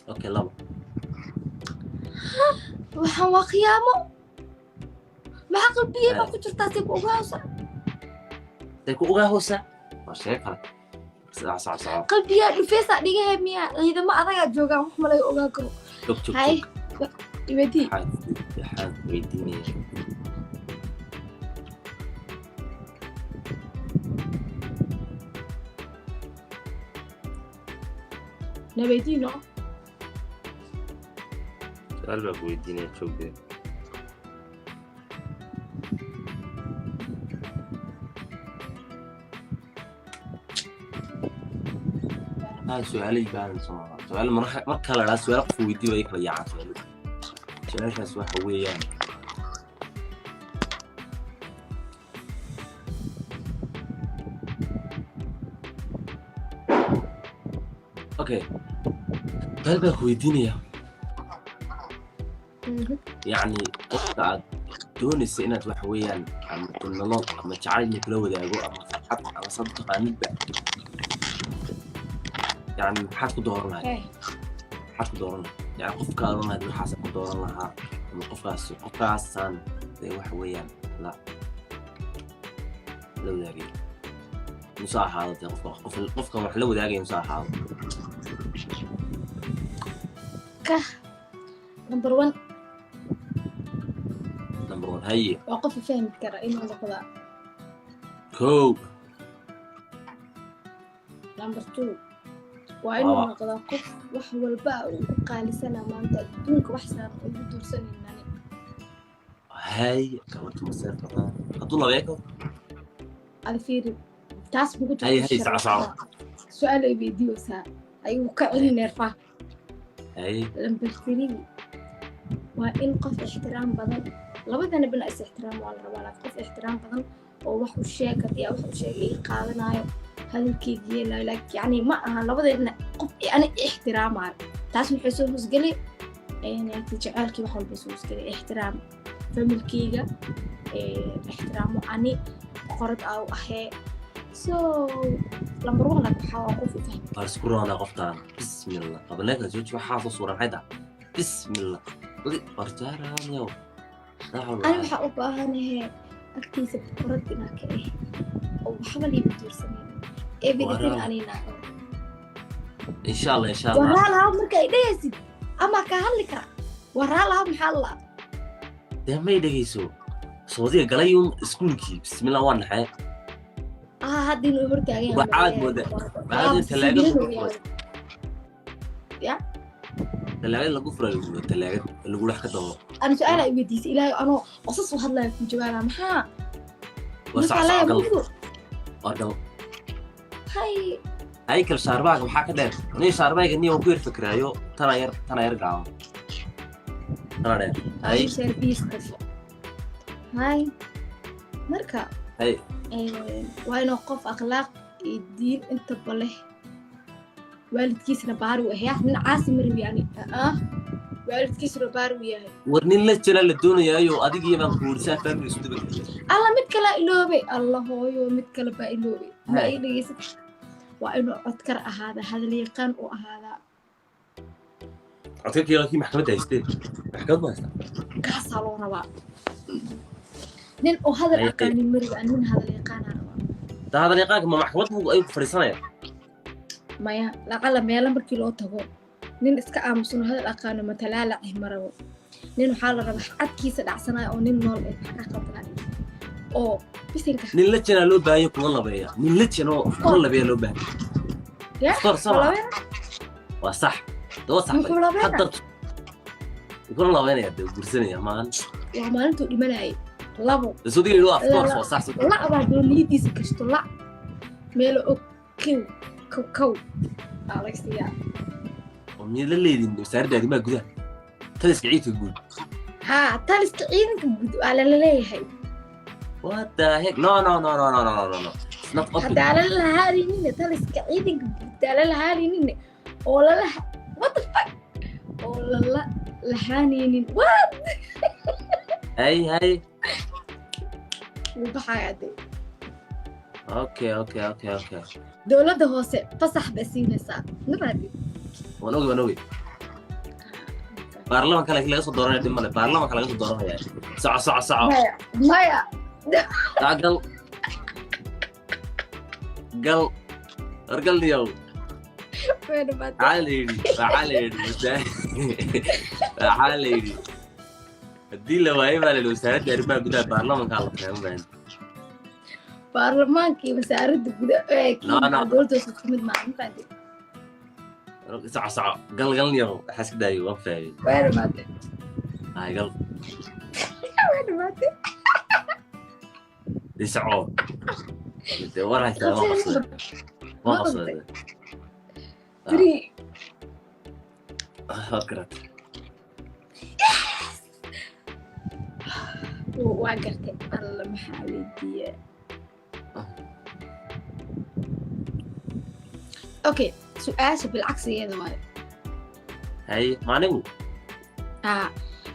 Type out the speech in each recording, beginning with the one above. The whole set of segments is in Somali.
Okay, labo. Waxaan waa khiyaamo. Maxaa qalbigay baa ku jirtaa si ku ogaasa? Say ku ogaa hoosa waa sheego kale. Soco, soco, soco. Qalbigaa dhufeesaa dhigahe miyaa? Ciidamo adagaa joogaan, wax ma laga ogaan karo. Jog, jog. Hay. Jog. Iwedii. Waxaan weydiinaya. Nabadiino. Su-aal baa ku weydiinaya, joogdee. Su-aalay baahan soo su-aal marka la dhaha su-aal qofku weydiiyo ay kala yaacaan su-aaluhu. Su-aashaas waxa weeyaan, okay, su-aal baa ku weydiinaya. Yacni qofka aad doonaysa inaad waxa weeyaan ama nolol ama jacayl inuu kula wadaago ama farxad ama saad u taqaanidba, yani maxaad ku dooran lahayd? Maxaad ku dooran lahayd? Yani qofka aad oran lahayd waxaasaan ku dooran lahaa ama qofkaas qofkaasaan dee waxa weeyaan la wadaagay muuse ahaado, dee qofka qofka wax la wadaagaya muuse ahaado. Ka number one. Number one, haye. Waa qof fahmi kara inuu noqdaa. Kow. Number two waa inuu Laba. noqdaa qof wax walba ugu qaalisana maanta adduunka, wax saaran ugu doorsanaynin. Hay, gabadha maseer badan hadduu labeeko. Ada fiiri, taas mugu Hay, jirto. Hay, soco, soco. Su-aal ay weydiiyeysaa ayuu ka celin neerfaha. Hay. Number three waa in qof ixtiraam badan, labadana bina is ixtiraam waa la rabaa, laakiin qof ixtiraam badan oo wax u sheeg, haddii aan wax u sheegay ii qaadanayo, hadalkeyga yeelayo, laakiin yani ma aha labada dhinac qof ani ixtiraamayo. Taas waxay soo hosgelay jaceylkii, wax walba soo hosgelay, ixtiraam familkeyga ixtiraamo, ani boqorad aa u ahee. So number one like waxaa waa qof i fahmi. Waa isku roonaa qoftaan. Bismillah, qabaneeka jooji, waxaa soo suuran maxay tahay? Bismillah, warjaaraanyow. Ani waxaa u baahanahe agtiisa boqorad inaa ka ah oo waxba liiba doorsanaynin, everything anina. Insha Allah, insha Allah. Waraa lahaa marka ay dhehaysid ama kaa hadli kara waraa lahaa, maxaa la? Dee may dhegeyso, soodiga galayun iskuulkii. Bismillah, waa naxee. Ah, hadda inuu hortaagan. Waxaad moodaa talaagad lagu furay. Ya. Talaagad lagu furay, talaagad lagu dhex ka dabo. Ani su-aal ay weydiisay, Ilaahay, anoo qosas u hadlaya ku jawaaba, maxaa? War sac sac, gal, war gal. Hay. Haykal, shaarbaaga maxaa ka dheer? Nin shaarbaaga niyo waan ku yar fikraayo, tana yar, tana yar gaaban, tana dheer. Hay. Hay, marka hay. Waa inuu qof akhlaaq iyo diin intaba leh, waalidkiisna baari u ayaa. Nin caasi ma rabi yani, waalidkiisna baari u yahay. War nin la jira la doonayaayo, adigii baan kuurisaa, family isku daba. Alla, mid kale iloobay. Alla hooyo, mid kale baa iloobay. Ma ii dhegeysan? Waa inuu codkar ahaada, hadal yaqaan u ahaadaa. Codkarkii kii maxkamadda haysteen, maxkamad ma haystaa? Kaasaa loo rabaa. Nin oo hadal aqaanin mariga, nin hadal yaqaanaa rabaa. Da hadal yaqaanka ma maxkamad buu ayuu ku fadhiisanaya? Maya, lacala meelo markii loo tago nin iska aamusano, hadal aqaano matalaalac ma rabo. Nin waxaa la rabaa cadkiisa dhacsanayo oo nin nool eh. Maxaa ka qaldanaa oo bisinka? Nin la janaa loo baahanya, kula labeeya. Nin la janoo kula labeeya loo baahanya. Ya. Of course, sama. Waa sax, dawa sax. Muxuu labeynaa? Hadda kula labeynaya, dee guursanaya maahan. Waa maalintuu dhimanayay labo. Soo digay, of course, waa sax. La' baa doo niyadiisa gashto, la' meelo og kiw kow kow aa laga siiyaa. Oo miyaad la leedin wasaaradda arrimaha gudaha, taliska ciidanka guud? Haa, taliska ciidanka guud waa lala leeyahay. What the heck? No, no, no, no, no, no, no, no, it's not open. Haddaa lala lahaanaynin taliska ciidanka guud, haddaa lala lahaanaynin oo lala, what the fuck, oo lala lahaanaynin, what? Hay, hay. Wuu baxayaa dee. Okay. Dowladda hoose fasax bay siinaysaa, mabaadi. Waan ogey, waan ogey. Baarlamaanka laakiin laga soo dooranaya, dhib male, baarlamaanka laga soo dooranaya. Soco, soco, soco. Maya, maya. Soco, gal, gal, war gal niyow. Way dhamaatay. Waxaa la yidhi haddii la waayo baa la yidhi wasaaradda arrimaha gudaha, baarlamaanka la keeno baan. Baarlamaanka iyo wasaaradda guda ee No, no. dowladda isku mid maaha, ma fahanteen? Soco, soco, gal, gal niyow, waxaa iska daayo, waan fahmay. Way dhamaatay. Ay, gal. Way dhamaatay. Dee soco dee, war haysaa, waan qabsaday, waan qabsaday. Three. Waad garatay. Waa gartay. Alla, maxaa weydiiye? Okay, su-aasha bilcagsigeeda waayo. Haye, ma anigu? Aa,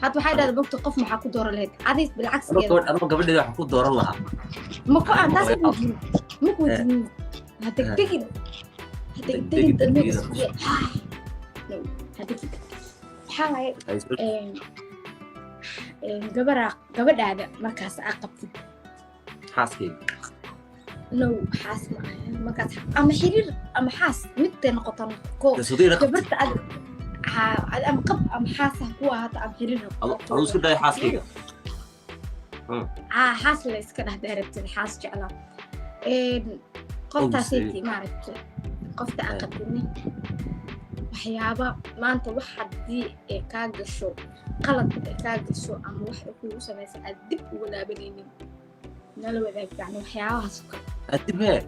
hadda waxay dhahda bogta, qof maxaa ku dooran lahayd adis? Anoo Bilcagsigeeda. Anoo gabadheeda waxaan ku dooran lahaa. Ma ku aan taas weydiin, ma ku weydiin. Ha degdegin, ha degdegin. Degdegin, Dambe degdegin. isku no, ha degdegin. Waxaa waaye Haye, een, gabaraa gabadhaada markaas aa qabtid. Xaaskeyga. No, xaas ma aha markaas, ama xiriir ama xaas midtay noqoto ko. Dee sodayna qabtid. Gabarta ad ha ama qab ama xaas ha ku ahaato ama xiriir ha ku Aduu isku dayo xaaskeyga. Aa, xaas la iska dheh daarabtid, xaas jeclaa. Qoftaasaytii maaragtay, qofta aa qabtidne, waxyaaba maanta wax haddii ay kaa gasho, qalad ay kaa gasho ama wax ay kugu samaysa, aad dib uga laabanaynin, nala wadaag, yani waxyaabahaas oo kale. Adib hee.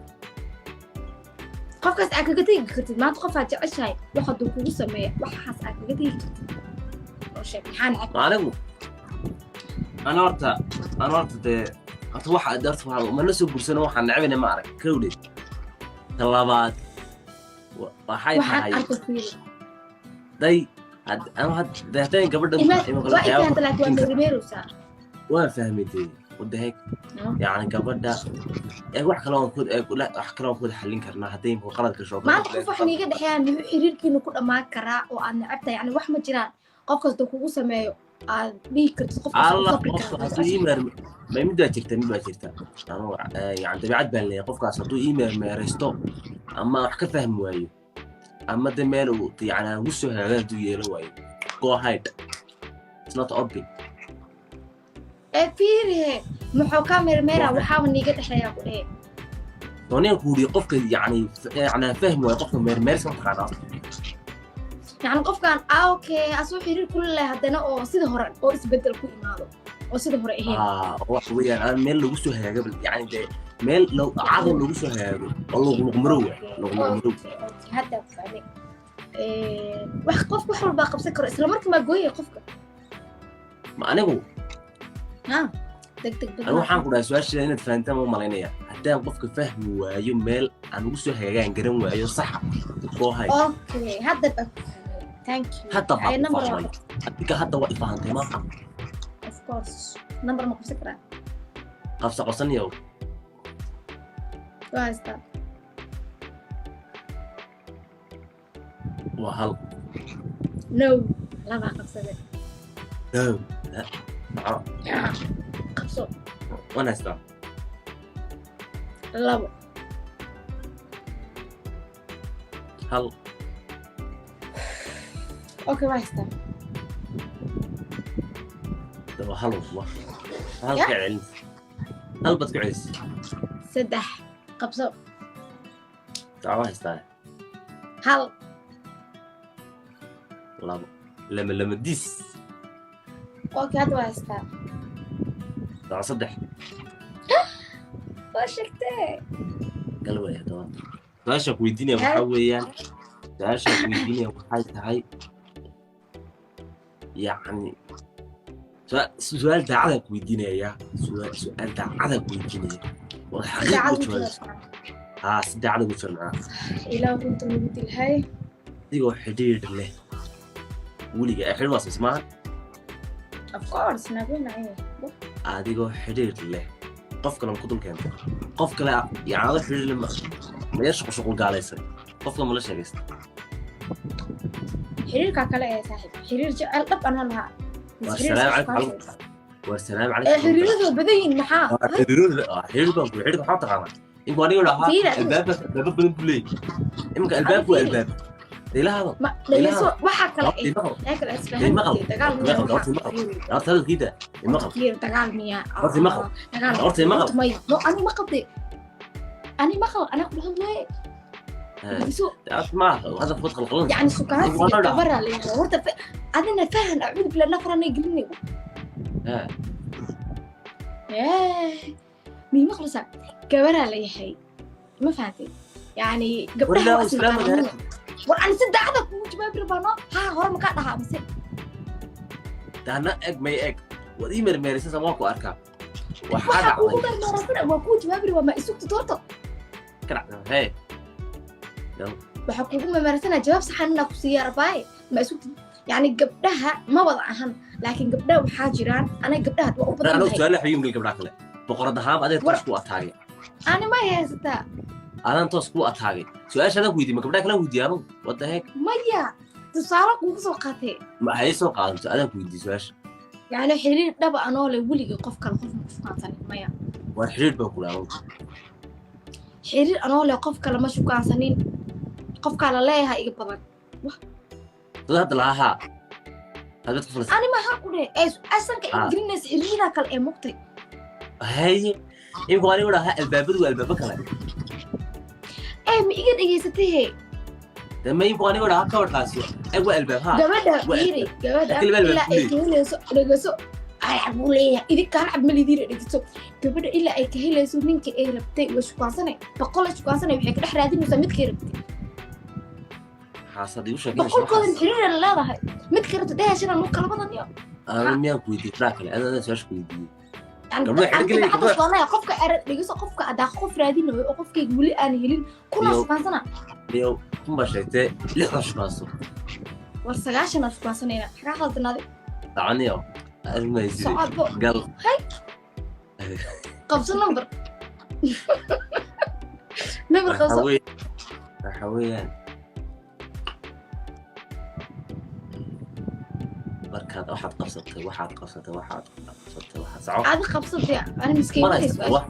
Qofkaas aad kaga tegi kartid maanta, qof aad jeceshahay wax hadduu kugu sameeya, waxaas aad kaga tegi kartid, oo sheeg, maxaa necab? Ma anigu ana horta dee horta waxa horta waxa mana soo gursano, waxaan necbina ma arag kowdhe. Ta labaad waxay waxaan tahay arko fiiri. Day ama dee haddaan gabadha Imaad ima kale waa waxyaaba ifahanta, laakiin waa meermeerowsaa. Waan fahmay dee, wadaheeg. No. Yacni gabadha ee wax kale waan ku wax kale waan ku wada xallin karnaa hadday imka qalad gasho. Maanta qof wax niiga dhexeeyaa, muxuu xiriirkiina ku dhammaan karaa oo aad necabtahay? Yani wax ma jiraan qof kastoo kugu sameeyo aad dhihi kartid qofkaas ku Alla sabri qofka karaa? Hadduu ii meer ma mid baa jirta, mid baa jirta. Anuu yani dabeecad baan leeyahay, qofkaas hadduu ii meermeeraysto ama wax ka fahmi waayo ama de meel uu yani aan ugu soo hagaaga hadduu yeelo waayo, go ahead, it's not open. Ee fiirihe, muxuu kaa meermeeraa? Waxaaba niiga dhexeeyaa ku dhehe. Dooniyaan ku yidhi qofka yani aan fahmi waayo, qofka meermeerska mataqaanaa. Yani qofkan ah, okay, asuu xiriir kula leh haddana oo sida hore oo isbedel ku imaado oo sida hore ahayn. Ah, waxa weeyaan aan meel lagu soo hagaago, yani dee meel cadow lagu soo hagaago oo luqluqmarow ah, luqluqmarow. Okay, hadda ku fahmay. Wax qof wax walbaa qabsan karo, isla markii maa gooyay qofka? Ma anigu? Ha, deg deg badan. Anigu waxaan ku dhahay, su-aasha inaad fahantaan ma malaynaya, haddaan qofka fahmi waayo, meel aan ugu soo hagaagaan garan waayo, saxa, go ahead. Okay, hadda baa ku fahmay, thank you. Hadda baa Ay, ku number fahmay. Adiga hadda waa ifahantay maaha? Of course. Number ma qabsan karaa? Qabsa, qabsanayo. Waa haystaa. Waa hal. No, labaa qabsade. No. Maco. Qabso. Waan haystaa. Labo. Hal. Okay, waa haystaa. Waa hal, waa hal. Ya? Ka celin, hal baad ku celis. Saddex qabso. Taa waa haystaa. Hal. Labo, lama lama dis. Okay, hadda waa haystaa. Taa saddex. Waa sheegtee. Galway. Haddaba su-aasha ku weydiinaya waxaa weeyaan, su-aasha ku weydiinaya waxay tahay, yacni su-aal daacadaan ku weydiinaya, su-aal daacadaan ku weydiinaya oo xaqiiq daacad ugu u jawaabeyso. jawaab. Haa, si daacad ugu jawaab macnaha. Ilaah runta lagu dilhay. Adigoo xidhiidh leh weliga ee xidhiidh waa sismaha. Of course, nabinaye. Adigoo xidhiidh leh, qof kale ma ku dul keentay qof kale? Yani adoo xidhiidh leh ma yar shuqul shuqul gaalaysay, qof kale ma la sheegaysta? Xiriirkaa kale ee saaxiib, xiriir jecel dhab anoo lahaa. War Xiriir salaam shukaansi. calaykum, war salaam Ee calaykum. Xiriiradu waa badan yihiin, maxaa? Xiriirada, xiriir baan ku xiriirka waxaa taqaanaa imika aniga dhahaa Fiiri adiga. Albaabka albaabo badan buu leeyahay imika, albaabku waa fiiri. Albaab ilaahado. Ma dhegeyso, waxaa kale Horta imaqal. Ee kale Dee maqal. isfahanti dagaal miyaa? Maqal, horta maqal. Horta hadalkiida imaqal. Fiiri, dagaal miyaa? Horta maqal. Dagaal. Horta maqal. May no, ani maqalde, ani maqal, anaa kula hadlaaye. Dhegeyso. Maaha hadalka wad qalqalan. Yani sukaansiga Waa la dhahaa. Gabaraa la yidhahdaa horta adina fahan, acuudu billah, nafaranay gelinay. Mii maqlaysaa? Gabaraa la yahay, ma fahantay? Yani gabdhaha Walaa waa is islaam. naqaanaa. War ani si daacada kugu jawaabi rabaano, haa, hore makaa dhahaa mise? Dana eg, may eg, waad ii mermeeraysan, waan ku arkaa. Waxaa Waxaa kugu dhacday mermeerasana waa kuu jawaabi rabaa, ma isugta doorto. Ka dhacday hee? Waxaa kugu mermeerasana jawaab saxan inaa ku siiya rabaaye, ma isugta? Yani gabdhaha ma wada ahan, laakiin gabdhaha waxaa jiraan, aniga gabdhaha waa u badan Anigu tahay. Su'aalaha xuyum gabdhaha kale boqorad ahaan adeer toos ku ataagay. Ani ma haysataa? Adaan toos ku ataagay, su-aasha adaan ku weydiiyey, ma gabdhaha kale weydiiyey anu wada heeg? Maya, tusaale kugu soo qaatay. Ma hay soo qaadanto, adaan ku weydiiyey su-aasha. Yani xiriir dhaba anoo leh weligii qof kale qof ma ku shukaansanin, maya. Waa xiriir baan kula anu. Xiriir anoo leh qof kale ma shukaansanin, qofkaa la leeyahay iga badan. Dad hadda lahaa haa hadad ku falsa. Ani maxaa ku dhehe ee asanka Ah. ingelinaysa xiriirada kale ee mugtay? Haye, imika anigu dhahaa albaabadu waa albaabo kale. Ee ma iga dhegaysatay? De ma imika anigu dhahaa kabarkaasi eg waa albaab haa. Gabadha Waa fiiri, gabadha Laakiin laba albaab ilaa ay ku ka helayso, dhegeyso, ay buu leeyahay idinka hal cab malidiina, dhegeyso, gabadha ilaa ay ka helayso ninka ay rabtay way shukaansanay, 100 ay shukaansanay, waxay ka dhex raadinaysaa midkay rabtay. Xaasad igu sheekinaysa. 100koodan xiriir la leedahay, midkay rabtay dheheshana nuu kala badan iyo Anu miyaan ku weydiiyey gabdhaha kale? Adaan su-aasha ku weydiiyey. Yani Gabdhaha aniga xiriir gacanta soonaya qofka dhegeyso, qofka adaa qof raadinayo oo qofkayga weli aan helin kuna Iyo- shukaansana. Iyo kunbaa sheegtee 60 shukaanso. War 90 aan shukaansanayna, maxaa khaldanaaday? Dacaniyo arrimahayside. Socodbo. Gal. Qabso number, number qabso. Waxa weeyaan markaad waxaad qabsatay waxaad soco. Aadi qabsatay, ani miskiin. Waan haystaa wax,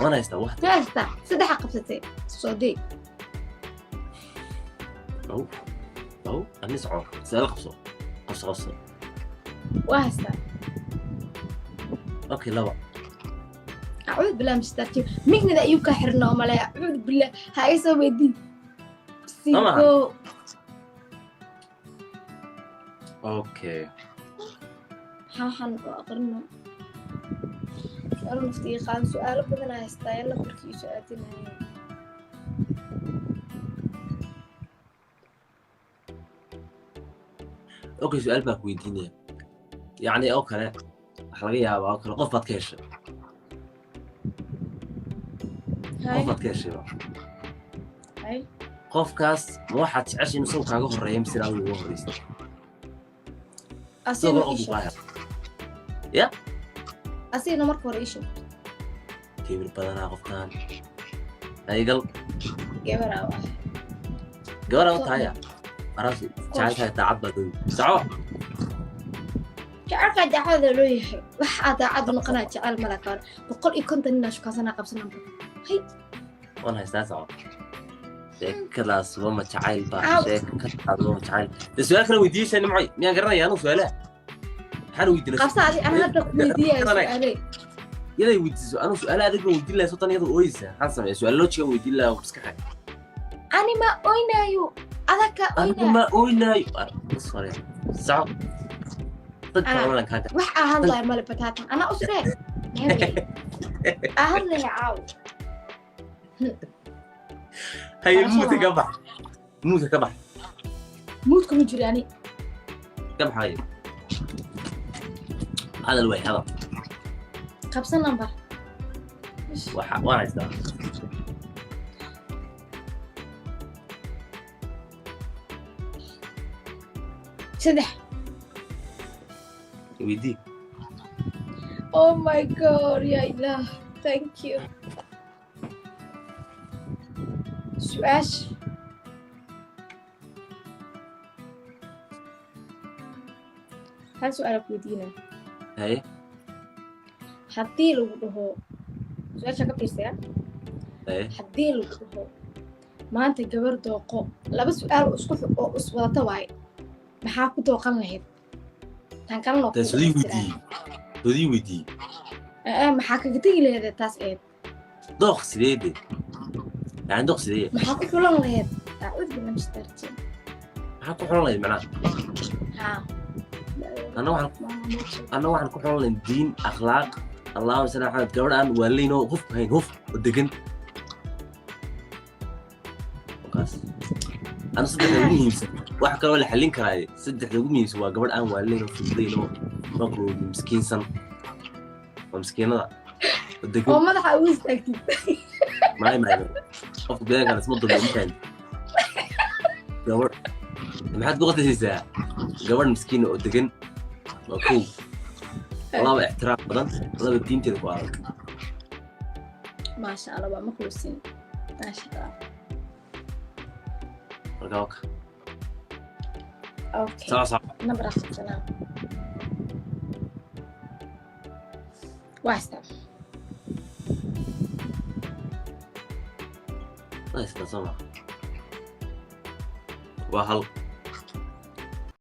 waan haystaa wax. Ma haystaa? Saddexa qabsatay, soo day. Ow ow, ani soco, su-aal qabso, qabso, qabso. Waa haystaa. Okay, laba. Acuud billah mishtaarjiim mignada ayuu kaa xirnaa oo maleeya, acuud billah, ha iga soo weydiin. Sama. Sigo. Okay. Maxaa waxaan u aqrino su-aalo naftiga qaadan, su-aalo badan aa haystaa, yalla korkii isu aadinaya. Okay, su-aal baa ku weydiinaya, yacni oo kale waxaa laga yaabaa oo kale qof baad ka heshay, qof Hay. baad ka heshay. Hay. Qofkaas ma waxaad jeceshay inuu isagu kaaga horreeya mise inaad uga horreysa? Asigna Isagoo ii og sheeg. Ya? Asigna marka hore ii sheeg. Kibir badanaa qofkan aygal. Gabaraa u ah. Gabar u tahaya aras jacaylkaaga daacad baa doon soco. Jecelkaa daacada loo yahay, waxaa daacadu noqonaya jecel mala kaar 150 ninaa shukaansanaa, qabsanaa. Waan haystaa, soco, sheekadaas wama jacayl baa. Aw. Sheekadaas wama jacayl de, su-aal kale weydiiyeysa nimcoy, miyaan garanaya anu su-aalaha maxaan weydiinay? Qabsa adi, ana hadda ku weydiiyaya su-aaley. Yaday weydiiso, anu su-aalaha adag baan weydiin lahay, sotan iyada ooyeysa, maxaan sameeya? Su-aal loojiga weydiin lahaa oo maskaxa. Ani ma oynaayo, adag kaa Anigu oynaayo. Ma ooynaayo. Sorry, soco dadka. Ana- Walan kaa wax aa hadlaya male bataatan, anaa usree aa hadlaya caaw. Haye. Barasho Muuta ka labaad. Bax muuta, ka bax. Muudka ma jiro ani. Ka bax. Haye, hadal way hadal. Qabsan number. Waxa waan haystaa. Saddex. Weydii. Oh my God, ya ilaah, thank you. Su-aasha. Hal su-aal ku weydiinaa. Haye. Haddii lagu dhaho, su-aasha ka fiirsaya. Haye. Haddii lagu dhaho maanta gabar dooqo, laba su-aal oo isku oo iswadata waaye, maxaa ku dooqan lahayd? Tan kalena waa dee kuu sodii dhammaystiraa. Weydiiyey, sodii weydiiyey. Maxaa kaga tegi lahayd taas eed? Dooq sidee de? Yani dooq sidee? Maxaa ku xulan lahayd? Acuudu billahi min shaytaani rajiim. Maxaa ku xulan lahayd macnaha? Haa. Anna waxaan ku xulan lahayn diin, akhlaaq, allahuma salli ala Maxamed, gabadh aan waalayn oo huf hayn, huf oo degan. Markaas ana saddexda ugu muhiimsan, wax kaloo la xallin karaaye, saddexda ugu muhiimsan waa gabadh aan waalayn oo fududayn oo maqroodi miskiinsan oo miskiinada oo degan. Oo madaxa ugu istaagtid. Maay, maay, maay. Qofka bini'aadamka isma dulmiyo, ma fahanti? Gabadh maxaad ku qasaysaa? Gabadh miskiina oo degan waa kow, laba ixtiraam badan, laba diinteeda ku adag. Maasha Allah, waa maqluusin, maasha Allah. Marka waka. Okay. Sawa sawa. Nambar qabsanaa, waa haystaa. Haysta sama, waa hal.